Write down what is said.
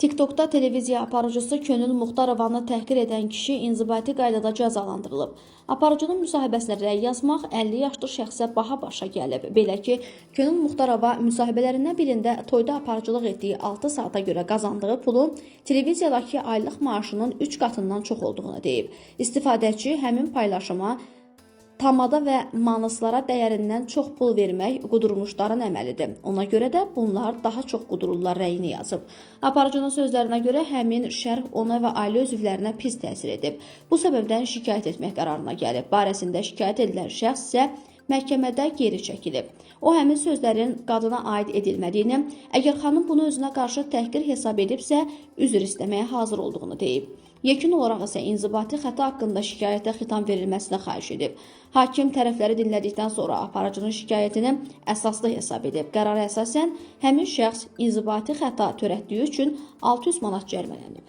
TikTokda televiziya aparıcısı Könül Muxtarovanı təhqir edən kişi inzibati qaydada cəzalandırılıb. Aparıcının müsahibəsinə rəy yazmaq 50 yaşlı şəxsə baha başa gəlib. Belə ki, Könül Muxtarova müsahibələrindən birində toyda aparıcılıq etdiyi 6 saata görə qazandığı pulun televiziyadakı aylıq maaşının 3 qatından çox olduğunu deyib. İstifadəçi həmin paylaşıma tamada və manıslara dəyərindən çox pul vermək qudurmuşların əməlidir. Ona görə də bunlar daha çox qudururlar rəyini yazıb. Aparıcının sözlərinə görə həmin şərh ona və ailə üzvlərinə pis təsir edib. Bu səbəbdən şikayət etmək qərarına gəlib. Barəsində şikayət edilən şəxs isə məhkəmədə geri çəkilib. O həmin sözlərin qadına aid edilmədiyini, əgər xanım bunu özünə qarşı təhqir hesab edibsə, üzr istəməyə hazır olduğunu deyib. Yekun olaraq isə inzibati xəta haqqında şikayətə xitam verilməsini xahiş edib. Hakim tərəfləri dinlədikdən sonra aparıcının şikayətini əsaslı hesab edib. Qərara əsasən həmin şəxs inzibati xəta törətdiyi üçün 600 manat cərimələnib.